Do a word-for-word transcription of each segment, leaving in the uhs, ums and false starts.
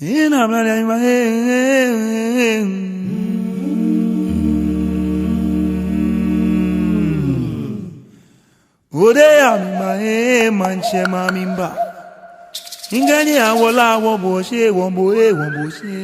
Ina mla ya ima, eh, eh, eh. Ode ya mi ma, eh, maŋtsɛ ma mi mba. Ŋkɛɛ ni awo lɛ awo bo shi, wo bo, eh, wo bo shi.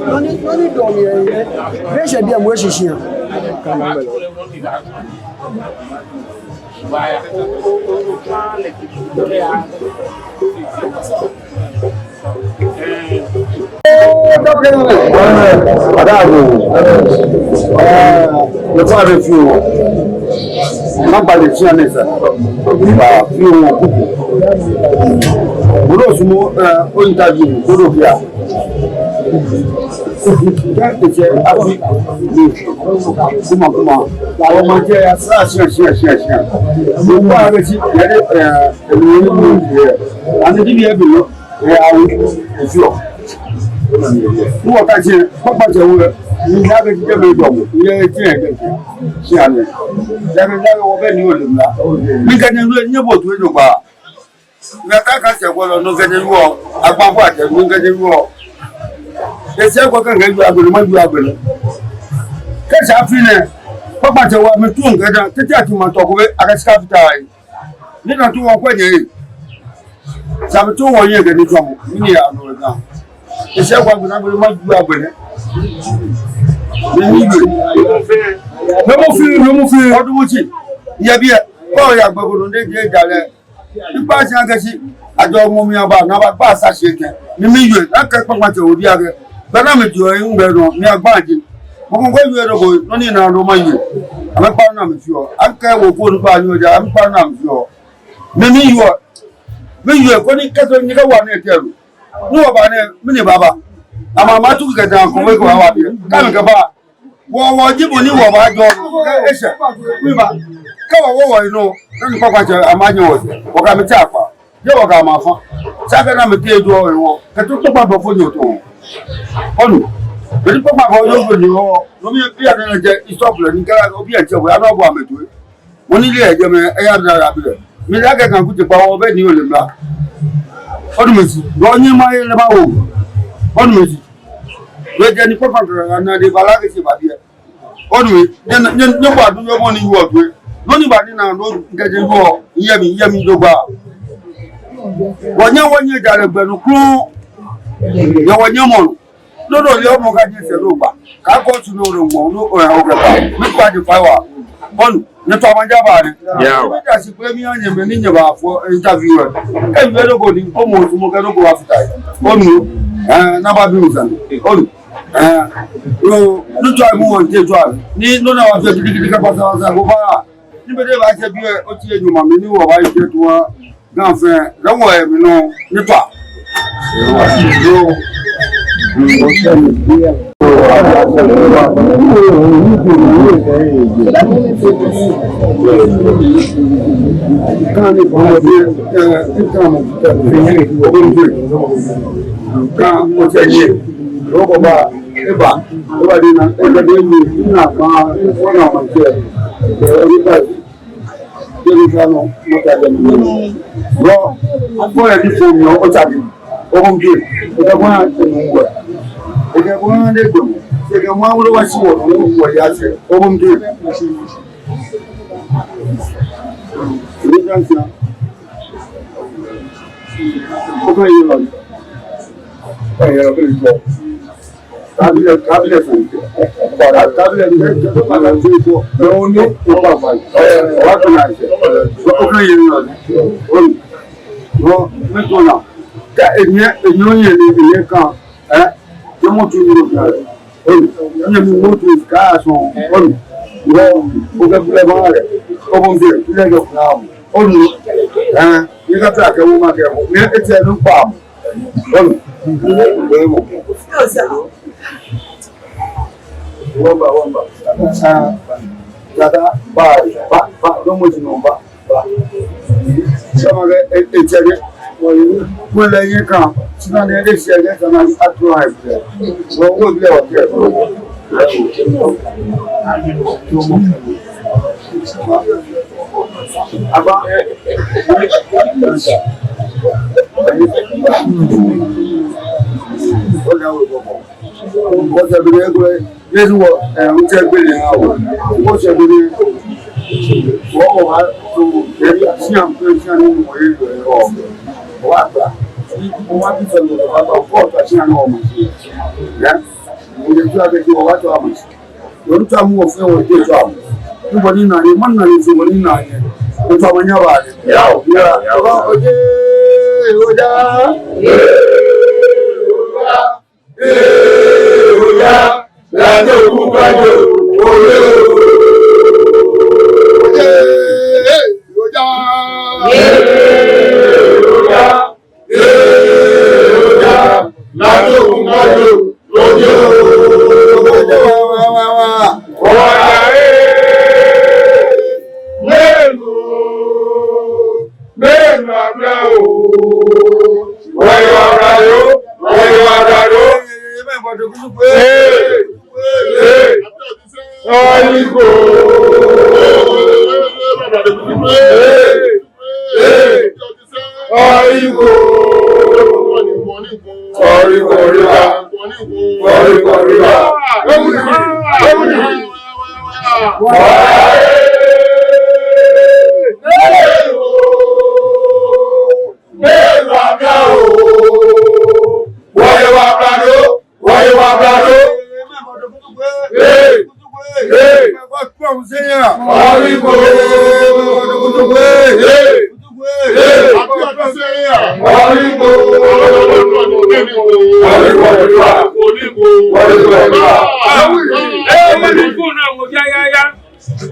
Nɔ ni, nɔ ni dɔɔ mi yɛ, yɛ, be shɛ biɛ mɔ eshishi ya. Ɛɛ, Adago. Ɛɛ, yɛ fa bɛ fioo. Magba lɛ fia nɛɛ sa. Ba fioo kuku. Bolo sumo, ɛɛ, o interview, bolo fia. Kɛ etsɛ afi. Kuma, kuma. Awɔ maŋtsɛ ya sa shia, shia, shia, shia. Kuma bɛ shi, yɛ de, ɛɛ, Ani di bi ebi nɔ, ɛ, awo, efi ɔ. Ni wɔkɛɛ, kpakpa tsɛ wɔ, ni ya kɛ jɛmɛ dɔmɔ, ni ya kɛ jɛmɛ dɔmɔ. Shi ani. Ya kɛ, ya kɛ wɔbɛ ni ole mla. Mikɛ nyɛ nu, nyɛbo tu ejo ba. Mikɛ kaka tsɛ kɔlɔ, nɔ kɛ nyɛ wɔ, agba fɔ atsɛ, nɔ kɛ nyɛ wɔ. Etsɛ kɔ kɛ kɛ ju agbɛnɛ, ma ju agbɛnɛ. Kɛ sa fi nɛ, kpakpa tsɛ wɔ, mi tu kɛ da, tete ati ma tɔ ko be, akɛ shika fita yi. Ni na tu wɔ kwɛ nyɛ. Sabi tu wɔ yɛ kɛ ni tɔ. Ni ya no na. Etsɛ kɔ agbɛnɛ, agbɛnɛ, ma ju agbɛnɛ. Ni ni ju. Mɛmɔ fi, mɛmɔ fi. Ɔdu mu tsi. Yɛ biɛ. Kɔ ya gbɛ ko no de je jalɛ. Ikpa si akɛ shi. Ajɔ mɔ mi aba, na ba kpa sa shi kɛ. Ni mi ju. Na kɛ kpakpa tsɛ obi akɛ. Bɛ na mi ju ɛ, ŋgbɛ nɔ, mi agba ji. Mɔ ko ko ju ɛ dɔ ko, nɔ ni na nɔ ma ju. Amɛkpa na mi fioo. Akɛ wɔ ko ni kpa ni oja, amɛkpa na mi fioo. Mi mi ju. Mi ju ko ni kɛ so ni kɛ wa ni tɛlu. Ni wɔba ni, mi ni baba. Ama ma tu kɛ dan ko we ko wa bi. Ka mi kɛ ba. Wɔ, wɔ ji bo ni wɔba jɔ. Kɛ eshɛ. Mi ba. Kɛ wɔ, wɔ, wɔ, ino. Ni kpakpa tsɛ, ama nyɛ wɔ. Wɔkɛ mi tsɛ akpa. Yɛ wɔkɛ ama fa. Sa kɛ na mi te jɔ wɔ. Kɛ tu kpakpa bɔ fo nyɔ to. Onu. Bɛ ni kpakpa bɔ yɔ fo nyɔ. No mi bi ya na jɛ isɔpulɛ ni kɛ obi ya tsɛ wɔ. Ano bɔ amɛ to. Mɔ ni le jɛmɛ, eya da ya bi lɛ. Mi la kɛ kan kuti kpa wɔ bɛ ni ole mla. Onu mi si. Bɔ ni ma ye le ba wo. Onu mi si. Bɛ jɛ ni kpakpa kɛ na de ba la kɛ si ba bi. Onu mi. Nyɛ, nyɛ, nyɛ ba du yɔ mɔ ni yɔ du. Nɔ ni ba ni na nɔ kɛ je yɔ. Yɛ mi, yɛ mi do ba. Wɔ nyɛ, wɔ nyɛ ja lɛ gbɛ nu klo. Yɛ wɔ nyɛ mɔ nu. Nɔ nɔ lɛ ɔmɔ ka je se lo ba. Ka ko tu nɔ nɔ mɔ nu o ya o kɛ ba. Mi kpa je fa wa. Onu. Nyɛ tɔ ma ja ba ni. Yao. Mi da shi kpɛ mi ya nyɛ mɛ ni nyɛ ba fo interview. Kɛ mi bɛ dɔ ko ni o mɔ tu mɔ kɛ dɔ ko wa fita. Onu. Ɛɛ, na ba bi mi sane. Onu. Ɛɛ, yoo, ni tɔ mu wɔn te tɔ. Ni nɔ na wa fɛ didi didi kɛ pasa pasa ko ba. Ni bɛ de ba se bi o ti ye nyuma mi ni wɔ ba ye tɔ wa. Gan fɛɛ, lɛ wɔ yɛ mi nɔ, ni tɔ. Yoo. Kan ni bɔ bi, ɛɛ, kan mɔ, kan mɔ tɛ ye. Lɔ ko ba, e ba, e ba de na, e ba de ye, na ba, e ko na ma tɛ. E ba. Jɛni fɛɛ nɔ, mɔ ta jɛni. Bro, afɔ yɛ di fo mi o, o ta di. O ko mi di. O ta ko na tɛmɛ wɔ. O kɛ ko na de ko. Se kɛ mɔ wolo wa si wɔ, wɔ ya se. O ko mi di. Ni kan sa. O ko yi lɔ. O yɛ o ko yi lɔ. Kabilɛ, kabilɛ fo. Kabilɛ, kabilɛ fo. Mɛ o ni o ba fa. Ɛɛ, wa to na se. O ka ye na. O ni. O mi to na. Ka e nyɛ, e nyɛ o nyɛ ni e nyɛ kan. Ɛɛ, nyɛ mɔ tu ni o ka. O ni. Nyɛ mi mɔ tu ka sɔn. O ni. O, o ka bilɛ ba rɛ. O ko n bi, bilɛ kɛ fula. O ni. Ɛɛ, ni ka ta kɛ o ma kɛ o. Ni e tɛ nu pa. Wɔba, wɔba. Aa, dada, ba, ba, ba, dɔmɔ ji nɔ, ba, ba. Sama kɛ, e, e, tsɛ kɛ. Wele yi kan. Sina ne de se ne sana atro ha. Wo wo bile wa ke. Aba. Wo da wo ko. Ko se bi ne ko. Yesu wɔ, ɛ, ŋtsɛ gbele ya wɔ. Ŋtsɛ gbele. Wɔ, wɔ, wɔ, to, ɛ, siaŋ, siaŋ, ni mɔ ye, ɛ, wɔ. Wɔ, gba. Wɔ, bi sɔ, wɔ, wɔ, wɔ, wɔ, to, siaŋ, wɔ, mɔ. Ya. Wɔ, ye, to, a, be, wɔ, wɔ, to, a, mɔ. Wɔ, to, a, mɔ, fɛ, wɔ, ye, to, a, mɔ. Ni bɔ ni na ye, ma na ye, so, bɔ ni na ye. Wɔ, to, a, mɔ, nya ba ye. Ya, ya, ya. Wɔ, oje, oja. Ee, oya, laajo kunkwajo, oye o. Ee, oya. Ee, oya. Ee, oya, laajo kunkwajo, oye o. Oya, ee, lelo. Mɛɛ nɔ abla o. Wɔye wɔbla lo. Wɔye wɔbla lo. Ee. Ee. Oyibo. Ee. Ee. Oyibo. Oyibo, oyibo. Oyibo, oyibo.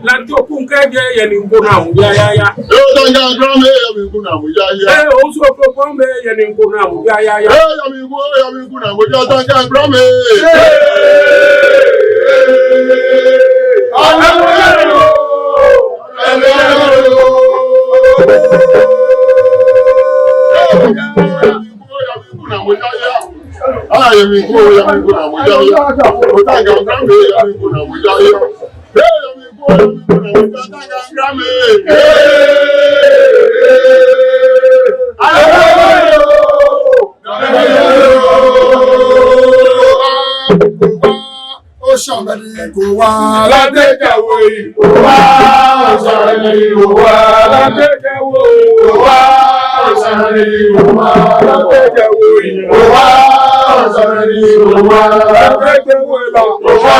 Laajo kunkwajo, yɛ ni ŋkɔ naa mu ya ya ya. Ee, Osu Okropong mɛi, yɛ ni ŋkɔ naa mu ya ya. Ee, Osu Okropong mɛi, yɛ ni ŋkɔ naa mu ya ya. Ee, yɛ ni ŋkɔ, yɛ ni ŋkɔ naa mu ya ya, Tanga Brahma. Ee, ee, ee, ee. Oshɔŋ bɛ ni ko wa, laajo ja wo yi. Owa, oshɔŋ bɛ ni ko wa, laajo ja wo yi. Owa, oshɔŋ bɛ ni ko wa, laajo ja wo yi. Owa, oshɔŋ bɛ ni ko wa, laajo ja wo yi la. Owa,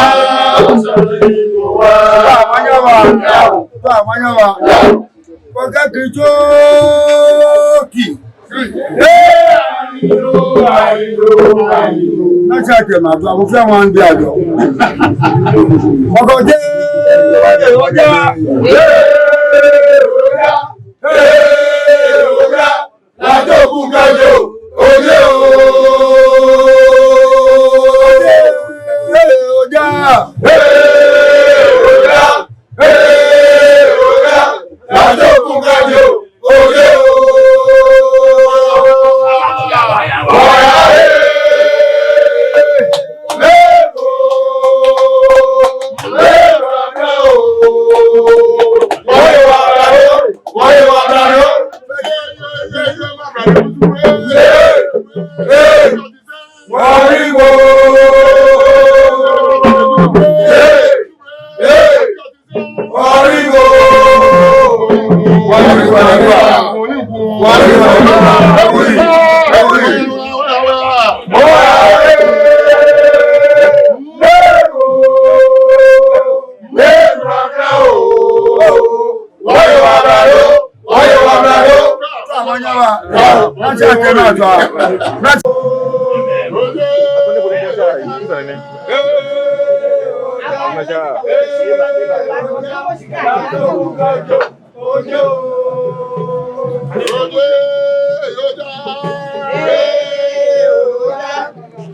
oshɔŋ bɛ ni ko wa. Ba manya ba. Ba manya ba. Kɔkɛ kijo ki. Ee, ayi o, ayi o, ayi o. Naa tsɛ kɛ ma to, abofra wan bi ajo. Mɔ ko je, ee, oja. Ee, oja. Ee, oja. Laajo kunkwajo, oye o. Ee, oja. Ee, oja. Ee, oya, laajo kunkwajo, oye o. Oya, ee, lebo, lebo, lebo, oye, wa, oye, wa, oye. Ee, ee. Warigo! Ee! Ee! Warigo! Warigo, warigo! Warigo, warigo! Ewuli! Ewuli! Oya! Ee! Ee! Oye, wa, oye, wa, oye. Oye, wa, oye. Naa tsɛ kɛ ma to. Naa tsɛ.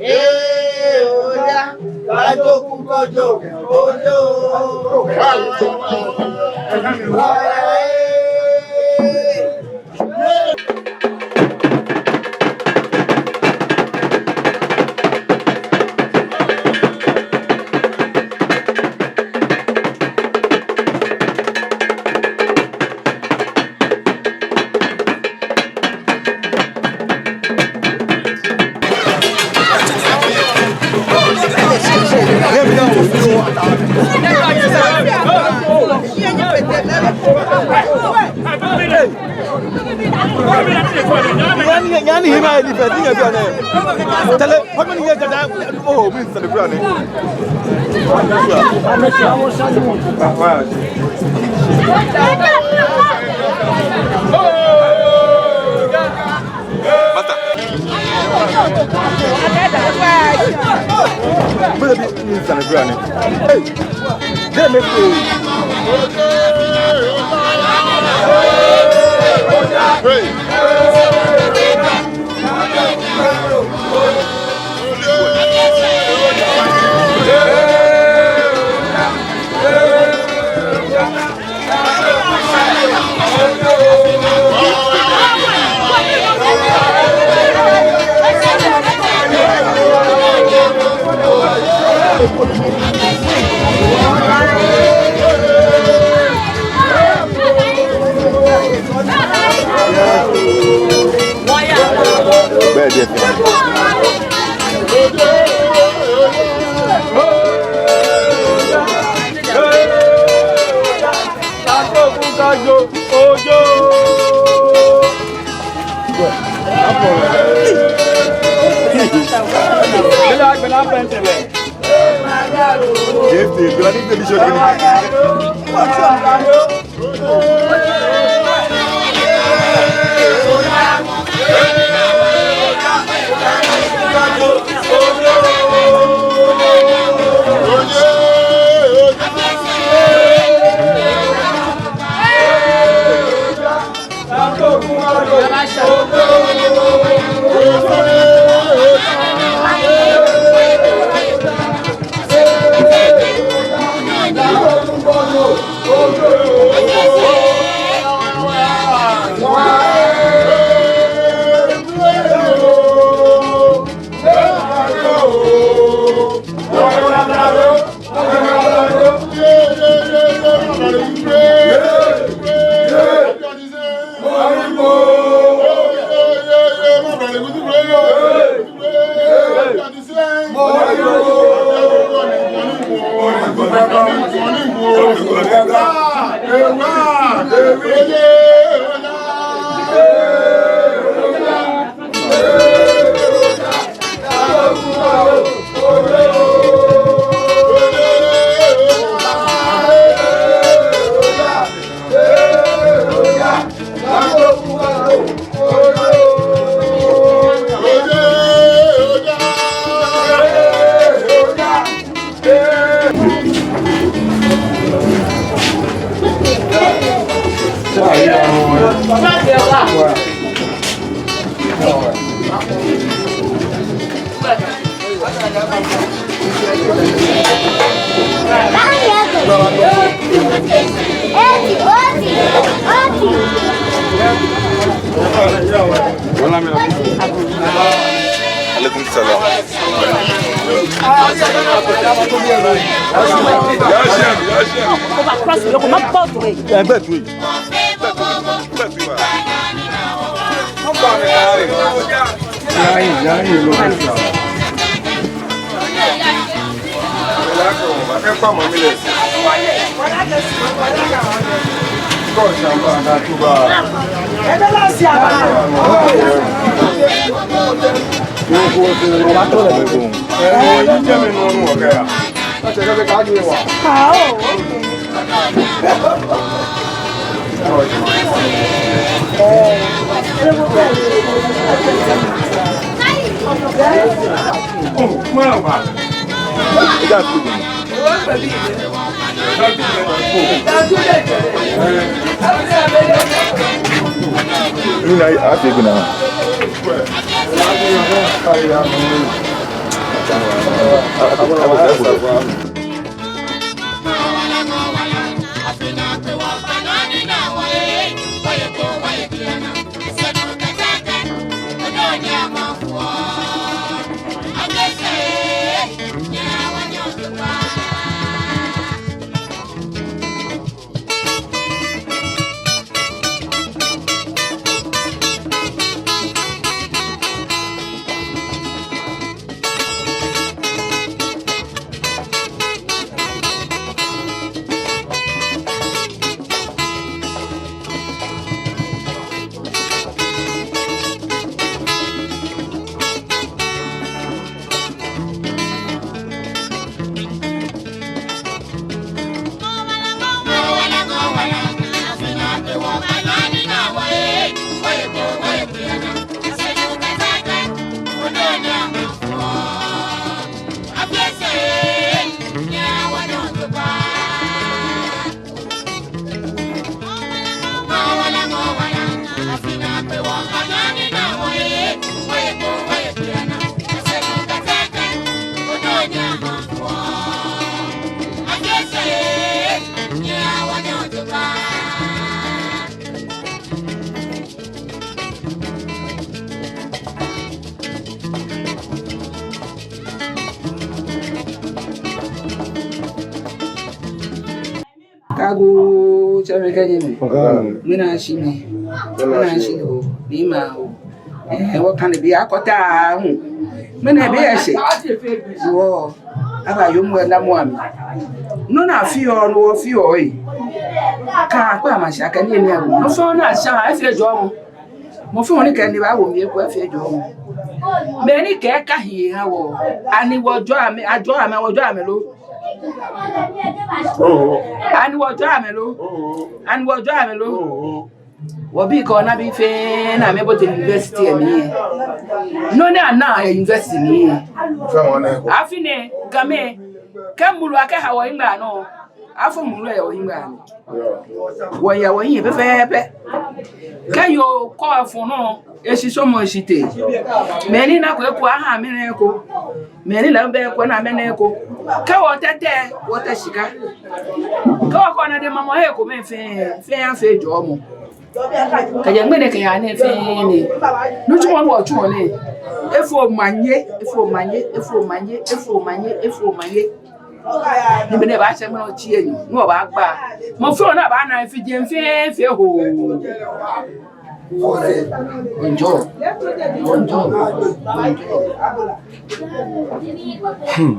Ee, oya, laajo kunkwajo, oye o. Ani hima ni fɛ, ni yɛ fɛ nɛ. Tɛlɛ, how many years dada? Oh, mi sɛ de kura nɛ. Mata. Mata bi, mi sɛ de kura nɛ. Hey. Dem make way. Hey. Alaikum salam. Yaa shia, yaa shia. Ko ba cross yɔɔ ko, ma bɔ to yen. Ɛɛ, bɛ to yen. Bɛ to yen. Bɛ to yen. Yaa yin, yaa yin, lo. Kaago tsɛmɛi kɛ nyɛmɛi. Ŋmɛnɛ ashi mi. Ŋmɛnɛ ashi mi oo. Ni ma oo. Ɛɛ, wɔkane biɛ akɔta hu. Ŋmɛnɛ biɛ eshɛ. Wɔ. Aba yoomo ena mɔ ami. Nɔ ni afeɔ, nɔ ni wɔfeɔ ee. Kaakpa mashi akɛ ni eni abu. Nɔ fɛɛ nɔ ni asha, efee jɔɔmɔ. Mɔ fɛɛ mɔ ni kɛ ni baawo mi eko efee jɔɔmɔ. Mɛi ni kɛ kã hiɛ ha wɔ. Ani wɔjɔɔ amɛ, ajɔɔ amɛ, wɔjɔɔ amɛ lo? Oho. Ani wɔjɔɔ amɛ lo? Oho. Ani wɔjɔɔ amɛ lo? Oho. Wɔbii kɛ wɔnabii fɛɛ ni amɛbote university lɛ mli. Nɔ ni ana yɛ university mli. Afi nɛɛ, Gamɛi, kɛ mulu akɛha wɔ hiŋmɛi anɔ. Afɔ mulu yɛ wɔ hiŋmɛi anɔ. Wɔya wɔhiɛ pɛpɛɛpɛ. Kɛ yoo ko afɔ nɔ, eshi shɔmɔ eshi tɛ. Mɛi ni nako eko aha amɛna eko. Mɛi ni lɛ bɛ eko ana amɛna eko. Kɛ wɔtee tɛ, wɔtee shika. Kɛ wɔkɔ na de mamɔ he ko mɛi fɛɛ, fɛɛ afee jɔɔmɔ. Kɛjɛ ŋmɛnɛ kɛya nɛɛ fɛɛ nɛɛ. Nitsumɔ ni wɔtsuɔ nɛɛ. Efo omanye, efo omanye, efo omanye, efo omanye, efo omanye. Ni be ni ebaashɛ ŋmɛnɛ otsi enyɔ, ni wɔbaagba. Mɔ fɛɛ mɔ ni baana efi jɛi fɛɛ fɛɛ hoo. Bonjour. Bonjour. Bonjour. Hmm.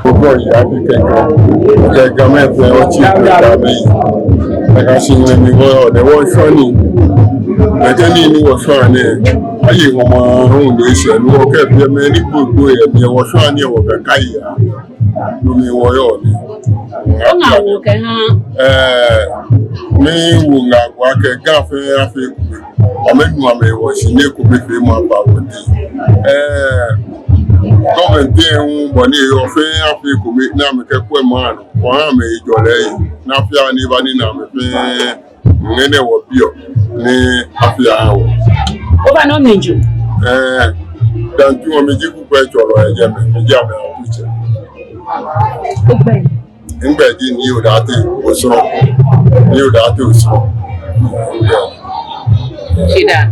Ogbɔ ya ni kɛ Ga, kɛ Gamɛi fɛɛ otsi kɛ Gamɛi. Nakai shi ŋmɛnɛ ni wɔyɔɔ nɛɛ wɔshwaa nii. Nakai nii ni wɔshwaa nɛɛ, aye ŋɔɔmɔ hu do eshɛ ni wɔkɛ biɛ mɛi ni gbogbo yɛ biɛ wɔshwaa nii wɔkɛ kã ya. No mli wɔyɔɔ nɛɛ. Oŋa wo kɛha. Ɛɛ, miiwo ŋa ko akɛ Ga fɛɛ afee ekome. Amɛnu amɛwɔ shi ni ekomefeemɔ aba wɔteŋ. Ɛɛ, government hu bɔ ni eyɔɔ fɛɛ afee ekome ni amɛkɛkwɛ maŋ nɔ. Wɔha amɛ hejɔlɛ ni afi aya ni eba nina amɛ fɛɛ. Ŋmɛnɛ wɔbiɔ ni afi aha wɔ. Obaanu mi jio? Ɛɛ, Dantu, miji kukwɛi tsɔlɔ yɛ jɛmɛ, miji amɛ akutsɛ. Ogbɛi? Migbɛi ji Nii Odartey Osoro. Nii Odartey Osoro. Shidaa.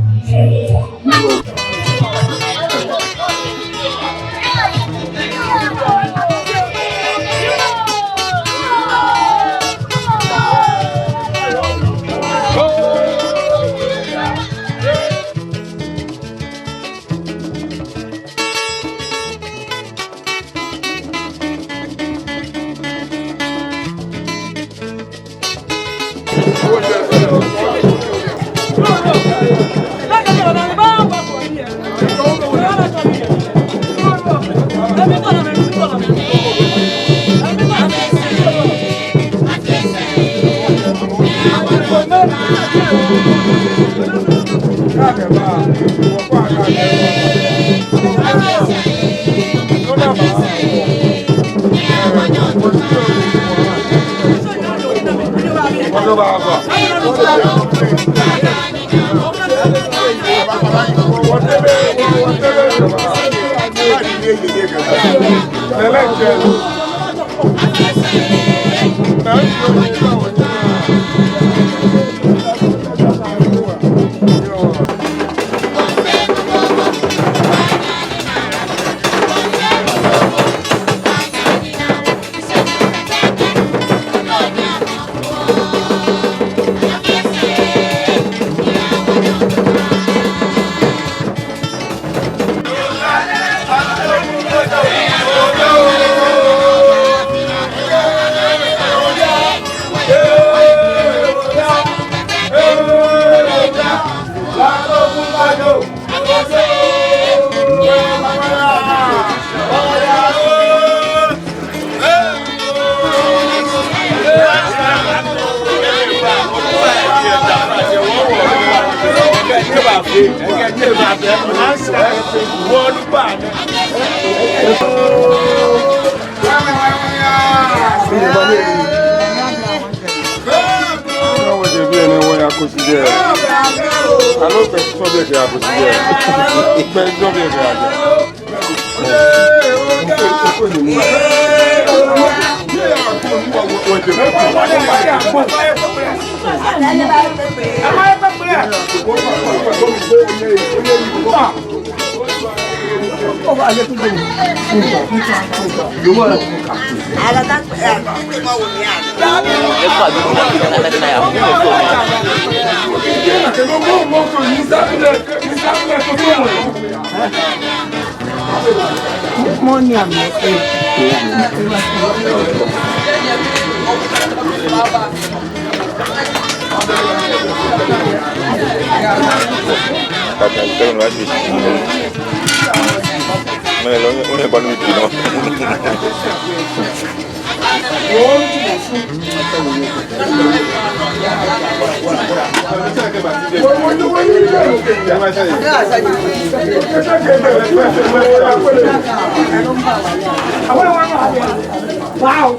Wow.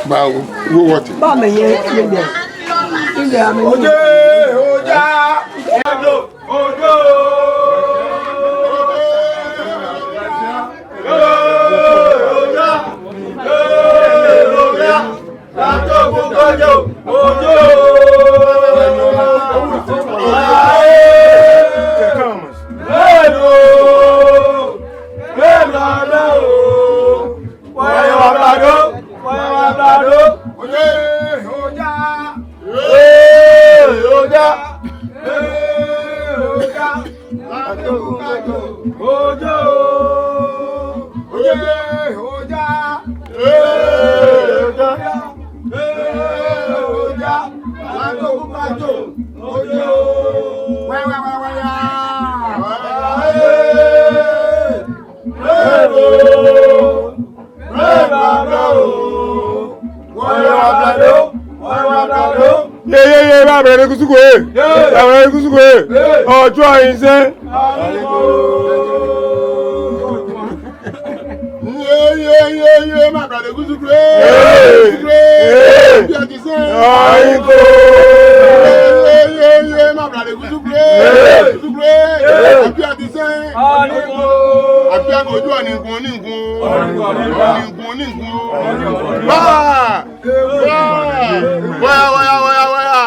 Ba wo, wo what? Ba mɛi yɛ, yɛ bɛ. Yɛ bɛ amɛ. Ojo, oja. Ojo. Ojo! Ojo! Ojo! Ojo! Ojo! Ojo! Ojo! Ojo! Wa, wa, wa, wa, ya! Wa, wa, wa, wa, ya! Ye, ye, ye, Maŋ Ablade Kusuko, eh. Maŋ Ablade Kusuko, eh. Ojo Ayinsɛn. Ye, ye, ye, ye, Maŋ Ablade Kusuko, eh. Kusuko, eh. Ayinsɛn. Ye, ye, ye, ye, Maŋ Ablade Kusuko, eh. Kusuko, eh. Abiya Ayinsɛn. Abiya ko ojo ni kun, ni kun. Ni kun, ni kun. Ba! Waya, waya, waya, waya.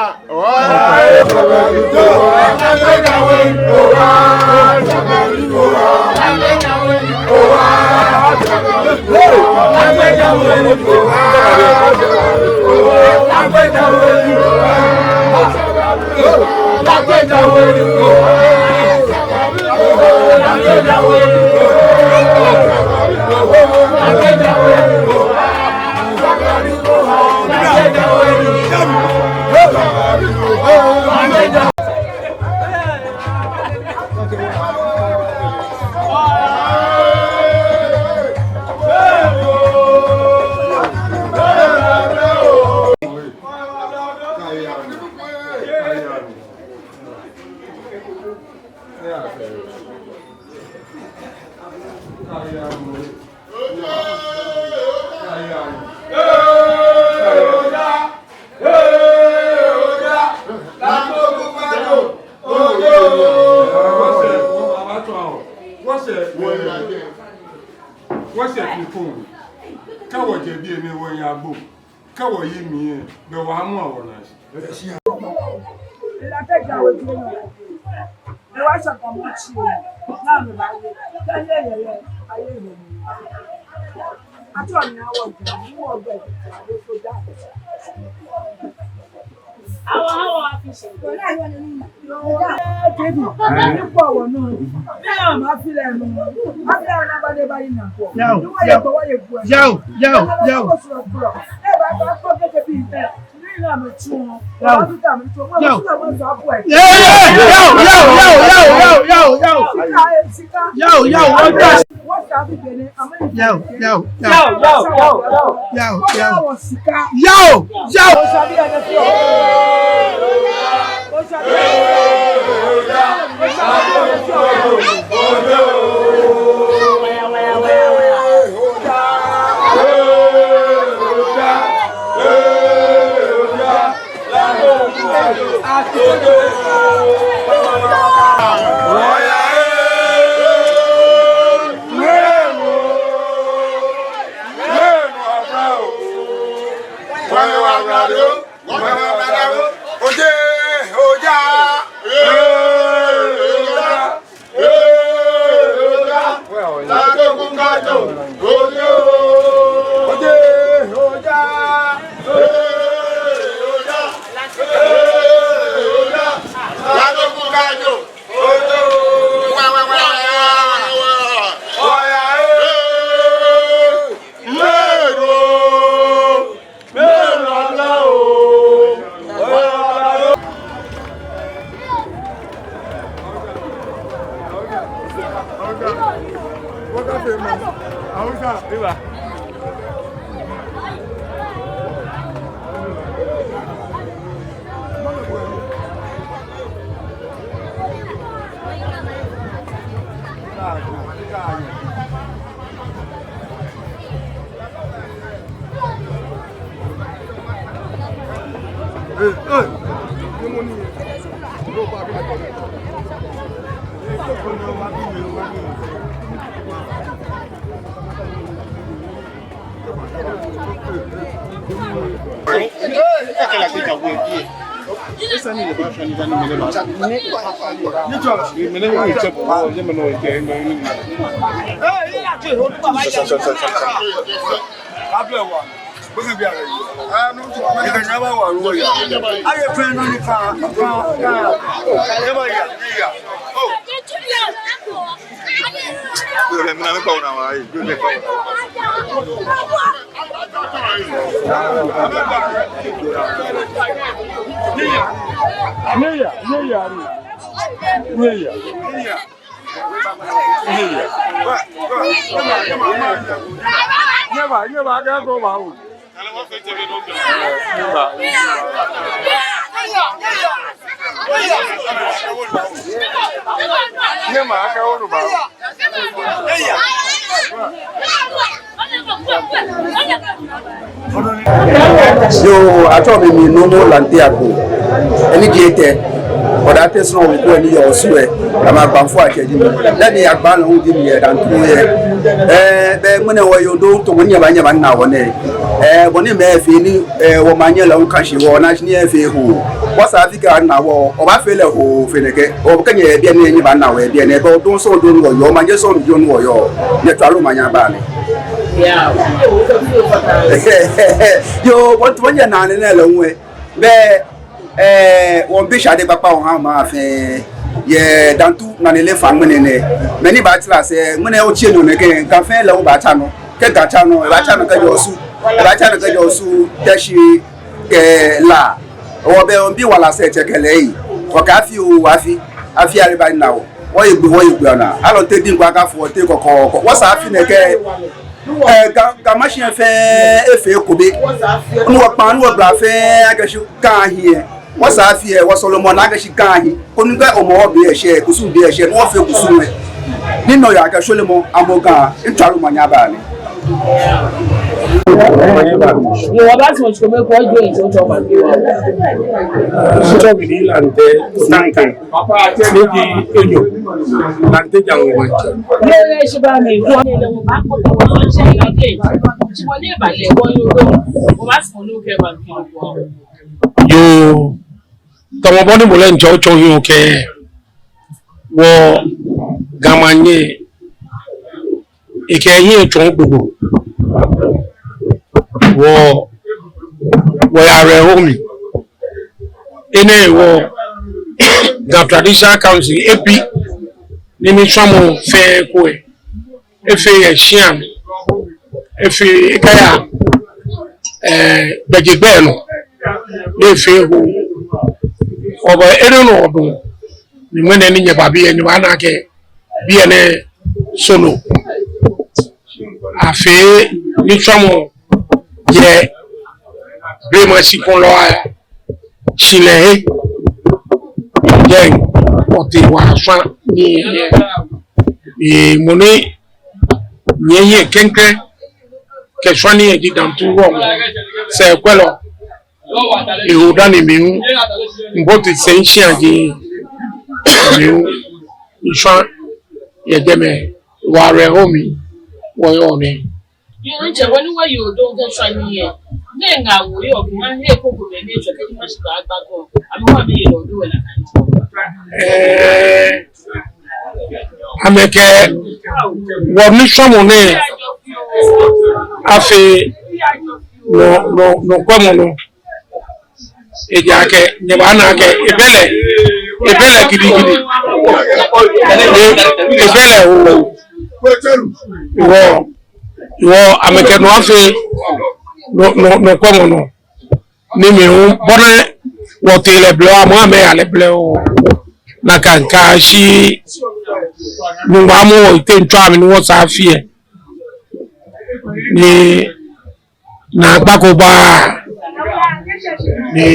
Wɔsɛɛ fi ko. Kɛ wɔjɛ biɛ nɛɛ wɔya gbo. Kɛ wɔyi mli lɛ, bɛ wɔmua wɔnaa shi. Ela kɛ ja wɔ jɛ nɔ. Ewa saka mu tsi. Na mi ba ye. Kɛ ye ye ye. Aye ye. Ato mi awo ja. Mu wo bɛ. Aye so ja. Awo, awo, afi shi. Yao, yao, yao, yao. Yao. Yao. Yao, yao, yao, yao, yao, yao. Yao, yao, yao, yao. Yao, yao, yao. Yao, yao, yao. Yao, yao. Yao, yao. Yoo, atsɛɔ mi Nii Numo Lante Agbo. Enɛ ji etɛ. Ɔda tɛ sɔŋŋ ko ni yɔɔ Osu lɛ. Amɛ Agbanfo atsɛ ji mi. Dani Agban lɛ hu ji mi yɛ Dantu yɛ. Ɛɛ, bɛ ŋmɛnɛ wɔyɔɔ Dodoo, to ŋmɛnɛ nyɛba, nyɛbana wɔ nɛɛ. Ɛɛ, bɔ ni mɛi fee ni, ɛɛ, wɔmaŋ nyɛ lɛ hu ka shi wɔ, na shi ni efee hoo. Wɔsɛɛ afi kɛ ana wɔ, wɔbaafee lɛ hoo fe nɛkɛ. Wɔkɛ nyɛ yɛ biɛ nɛɛ, nyɛbana wɔ yɛ biɛ nɛɛ. Bɛ Dodoo sɔŋŋ Dodoo ni wɔyɔɔ, maŋ jɛ sɔŋŋ Dodoo ni wɔyɔɔ. Nyɛtswaa lɛ omanye aba nɛɛ. Yoo, bɔ ni tamɔ nyɛnaa nɛɛ lɛ hu lɛ. Bɛ, ɛɛ, wɔmiibi shade kpakpa wɔha maŋ fɛɛ. Yɛ Dantu nane lɛ fã ŋmɛnɛ nɛɛ. Mɛi ni baatara sɛɛ, ŋmɛnɛ otsi enyɔ nɛkɛ, Ga fɛɛ lɛ hu baatsa nɔ. Kɛ Ga tsa nɔ, ebaatsa nɔ kɛjɛ Osu. Ebaatsa nɔ kɛjɛ Osu, Teshie, kɛ La. Wɔbɛ, wɔmiibi wala sɛɛ tsɛkɛlɛ yi. Wɔkɛ afi oo afi. Afi aba ni ana wɔ. Wɔye gbi, wɔye gbi ana. Alɔnte diŋ ko akafo wɔteŋ kɔkɔɔkɔ. Wɔsɛɛ afi nɛkɛ. Ɛɛ, Ga, Ga Mashie fɛɛ efee ekome. Ni wɔkpaa, ni wɔgbala fɛɛ akɛ shi Ga ahi lɛ. Wɔsɛɛ afi lɛ, wɔsɔlemɔ ni akɛ shi Ga ahi. Koni kɛ Hɔmɔwɔ be lɛ shɛ, kusum be lɛ shɛ, ni wɔfee kusum lɛ. Ni nɔyaa kɛ shweremɔ amɔ Ga, ntswaa lɛ omanye aba nɛɛ. Yoo, wɔbaasumɔ shi kome ko, ojo etsɔɔ otsɔɔ maŋ. Otsɔɔ mi Nii Lante Stanke. Ni ji enyɔ. Lante Jaŋ Maŋtsɛ. Yoo, yɛ shi ba mi. Yoo, ne lɛ wɔbaakɔ tɔ wɔtsɛ yɛ de. Shi bɔ ni eba lɛ wɔyɔɔ Dodoo. Wɔbaasumɔ ni okɛba mi. Yoo, tamɔ bɔ ni mɔ lɛ ŋtsɛ otsɔ hiɛ okɛɛ. Wɔ Ga Manyɛ. Ekɛ ehiɛ tsɔɔ gbogbo. Wɔ, wɔyɛ awerɛho mli. Enɛ hewɔ Ga Traditional Council ebi ni miisumɔ fɛɛ ko lɛ. Efee yɛ shia mli. Efee ekaya, ɛɛ, gbɛjegbɛ nɔ. Ni efee hoo. Wɔbɛ enɛ nɔ dɔŋŋ. Ni ŋmɛnɛ ni nyɛba biɛ, nyɛbana akɛ biɛ nɛɛ sɔɔlɔ. afee nitsɔɔmɔ yɛ blema shikpɔŋ lɛ aya shi lɛ he. Jɛi wɔtee wɔyashwa nii yɛ, yɛ mɔ ni nyɛ hiɛ klɛŋklɛŋ kɛshwa nii yɛ ji Dantu Wulɔmɔ, sɛɛkwɛlɔ. Eho dani mi hu, mibɔ tɛŋŋ sɛɛ nshia ji mi hu, nshwa yɛ jɛmɛ, wɔrɛ ho mi, wɔyɔɔ nɛɛ. Yoo, ntsɛ, wɔ ni wɔyɔɔ dɔŋŋ kɛshwa nii yɛ. Nɛɛ ŋaa wɔyɔɔ kɛ ha he ko ko mɛi ni tsɔ kɛ ni ma shi ba agba ko. Amɛ wa mi yɛ lɔ do wɛ na kan. Ɛɛ, amɛkɛ wɔ nitsɔɔmɔ nɛɛ afee nɔ, nɔ, nɔkwɛmɔnɔ. Ejaakɛ nyɛbaana akɛ ebɛ lɛ, ebɛ lɛ gidigidi. E-, ebɛ lɛ oo. Wɔ, wɔ amɛkɛ nɔ afee nɔ, nɔ, nɔkwɛmɔnɔ. Ni mi hu bɔ ni wɔtee lɛ blɛoo, amɛ hu amɛya lɛ blɛoo. Nakai ŋkaashi Nyɔŋmɔ amɔ wɔ iteŋ tsɔ amɛ ni wɔsaa fee. Ni naagba ko ba, ni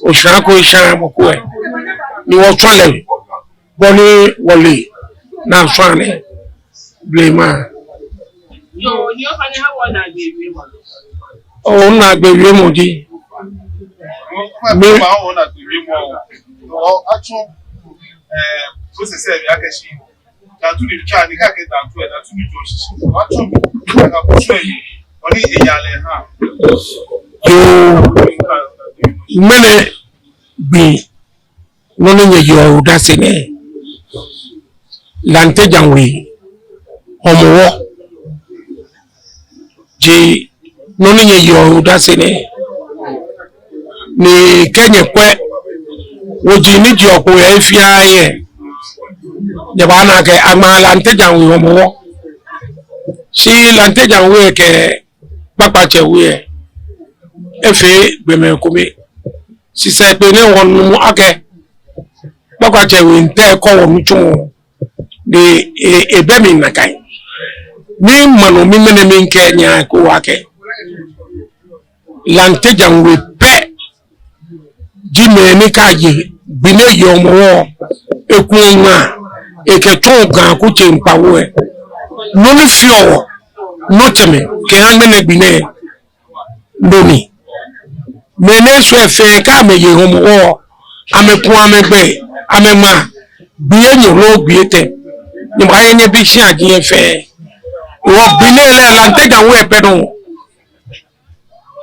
oshara ko esha mɔ ko ɛ, ni wɔtswa lɛ bɔ ni wɔle naa shwa nɛɛ blema. Yoo, ni ofainɛ ha wɔ naagbee wiemɔ. Oo, naagbee wiemɔ ji. Mi. Atsu, ɛɛ, process ɛ bi akɛ shi. Dantu ni tswa ni kɛ akɛ Dantu ɛ, Dantu ni jɔ shishi. Atsu mi, kɛ kusum ɛ yi, ɔ ni eya lɛ ha. Yoo, ŋmɛnɛ gbi nɔ ni nyɛyeɔ odase nɛɛ, Lante Djan We Hɔmɔwɔ ji nɔ ni nyɛyeɔ odase nɛɛ. Ni kɛ nyɛkwɛ woji ni jeɔ kpo yɛ he fɛɛ he, nyɛbaana akɛ aŋma Lante Djan We Hɔmɔwɔ. Shi Lante Djan We kɛ Kpakpatsɛ We ɛ, efee gbɔmɛi kome. Shi sɛɛ kpee nɛɛ wɔnu akɛ Kpakpatsɛ We ntɛ kɔ wɔ nitsumɔ. Ni e, ebɛ mli nakai. Ni manu mi ŋmɛnɛ mikɛɛ nyɛ akɛ wɔ akɛ Lante Djan We pɛ ji mɛi ni kɛ aye gbi nɛɛ yɛ Hɔmɔwɔ, eku ŋmaa, ekɛtsɔ Ga kutsei kpawo ɛ. Nɔ ni feɔ wɔ nɔtsɛmɛi kɛha ŋmɛnɛ gbi nɛɛ nɔ ni. Mɛi nɛɛ sɔŋŋ fɛɛ kɛ amɛye Hɔmɔwɔ, amɛku amɛgbɛi, amɛma gbii enyɔ loo gbii etɛ. Nyɛbaaye nyɛbi shia ji yɛ fɛɛ. Wɔ gbi nɛɛ lɛ Lante Djan We pɛ nɔ.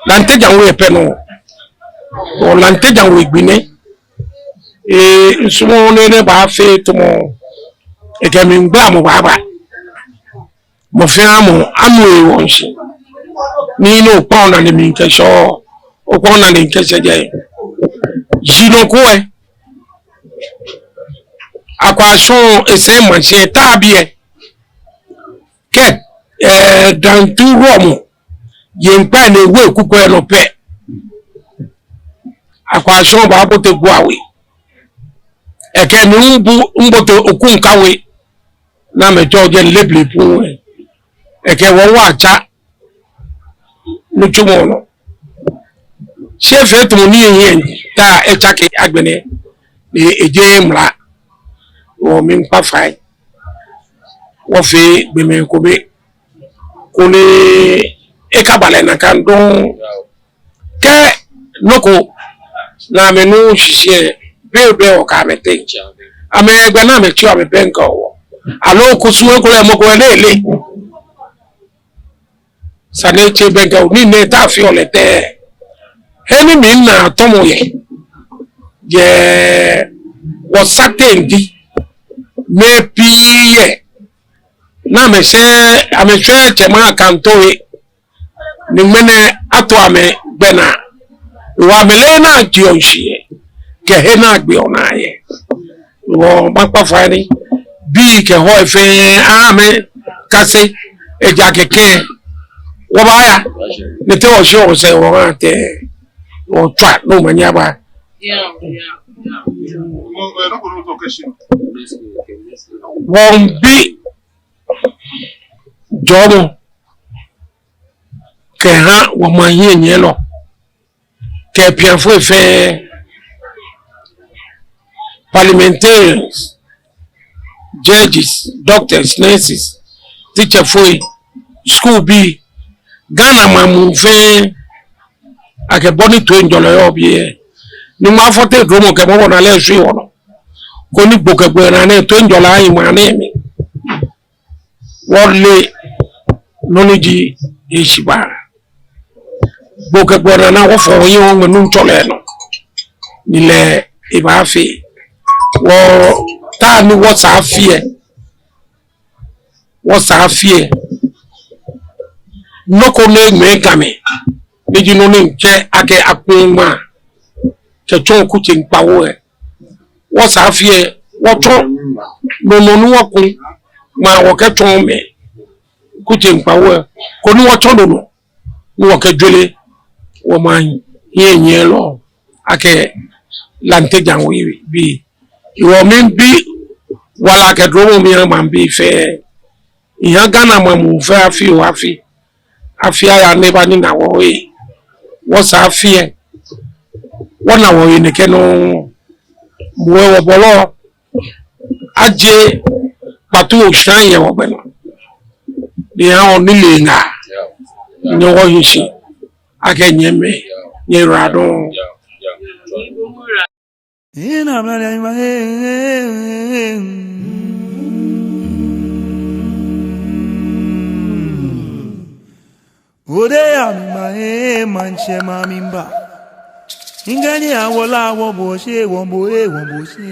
Lante Djan We pɛ nɔ. Wɔ Lante Djan We gbi nɛɛ. Ee, misumɔɔ ni enɛ baafee tamɔ ekɛ mligbalamɔ baaba. Mɔ fɛɛ mɔ anu ehe wɔŋ shi. Ni nɔ okpa onane mli kɛshɛ, okpa onane kɛshɛ jɛi. Shi nɔ ko ɛ, Akwashɔŋ esɛɛ maŋ shi ɛ ta biɛ. Kɛ, ɛɛ, Dantu Wulɔmɔ ye ŋkpai ni ewo ekukwɛi nɔ pɛ, Akwashɔŋ baabote Gua We. Ekɛ ni mbu, mbote Okunka We. Ni amɛtsɔ jɛi Leblebu We. Ekɛ wɔ wa tsa nitsumɔ nɔ. Shi efee tamɔ ni ehiɛ ta etsake agbɛnɛ ni eje mla. Wɔmiikpa fai. Wɔfee gbɔmɛi kome koni ekaba lɛ nakai dɔŋŋ. Kɛ nɔ ko ni amɛnu shishi ɛ, be be okɛ amɛteŋ. Amɛgbɛ ni amɛtsi amɛbɛŋkɛ wɔ. Aloo kusum ko lɛ mɔ ko lɛ ele. Sane tsɛ bɛŋkɛ wɔ ni nɛɛ ta feɔ lɛ tɛŋŋ. He ni mina tɔmɔ yɛ, yɛ wɔsateŋ ji mɛi pii yɛ ni amɛshɛ, amɛshɛ Tsɛmɛi Akanto he. Ni ŋmɛnɛ ato amɛgbɛnaa. Wɔ amɛle he ni ajeɔ shishi yɛ kɛ he ni agbeɔ naa yɛ. Wɔmiikpa fai ni bii kɛ hɔi fɛɛ amɛkase, ejaakɛ kɛ wɔbaaya ni te wɔshi wɔsɛɛ wɔha tɛ, wɔtswa ni omanye aba. Wɔmiibi jɔɔmɔ kɛha wɔmaŋ hiɛnyiɛlɔ kɛ piafoi fɛɛ, parliamentarians, judges, doctors, nurses, teacherfoi, schoolbii, Ghana maŋ muu fɛɛ, akɛ bɔ ni toiŋjɔlɛ yɔɔ biɛ, Nyɔŋmɔ afɔ̃ tee dromɔ kɛ mɔbɔnalɛ shwie wɔnɔ, koni gboklɛ gboklɛ naa nɛɛ toiŋjɔlɛ ahi maŋ nɛɛ mli. Wɔle nɔ ni ji heshibaa. Gboklɛ gboklɛ naa wɔfɔ̃ wɔhiɛ wɔŋmɛ Nuŋtsɔ lɛ nɔ, ni lɛ ebaafee. Wɔta ni wɔsɛɛ afi lɛ, wɔsɛɛ afi lɛ, nɔ ko ni ŋmɛɛ Gamɛi, ni ji nɔ ni ŋkɛɛ akɛ akpee ŋmaa kɛtsɔ kutsei ŋkpawo lɛ, wɔsɛɛ afi lɛ wɔtsɔ nɔ nɔ ni wɔku ŋmaa wɔkɛtsɔ mɛi kutsei ŋkpawo lɛ, koni wɔtsɔ nɔ nɔ ni wɔkɛjwere wɔmaŋ hiɛnyiɛlɔ akɛ Lante Jan We bii. Hewɔ miibi wala kɛ dromɔ miha maŋbii fɛɛ. Miha Ghana maŋ muu fɛɛ afi oo afi, afi aya ni eba nina wɔ ee. Wɔsɛɛ afi lɛ, wɔna wɔhe nɛkɛ nɔŋŋ. Mɔ wɔ bɔlɔ, ajie kpato oshara yɛ wɔgbɛ nɔ. Ni eha wɔ nilee ŋaa. Nyɛ wɔhi shi akɛ nyɛmɛi, nyɛyiwaladɔŋŋ. Ode ya mi ma e manche ma mi mba. Ingani awola wo boshe wo bo e wo boshe.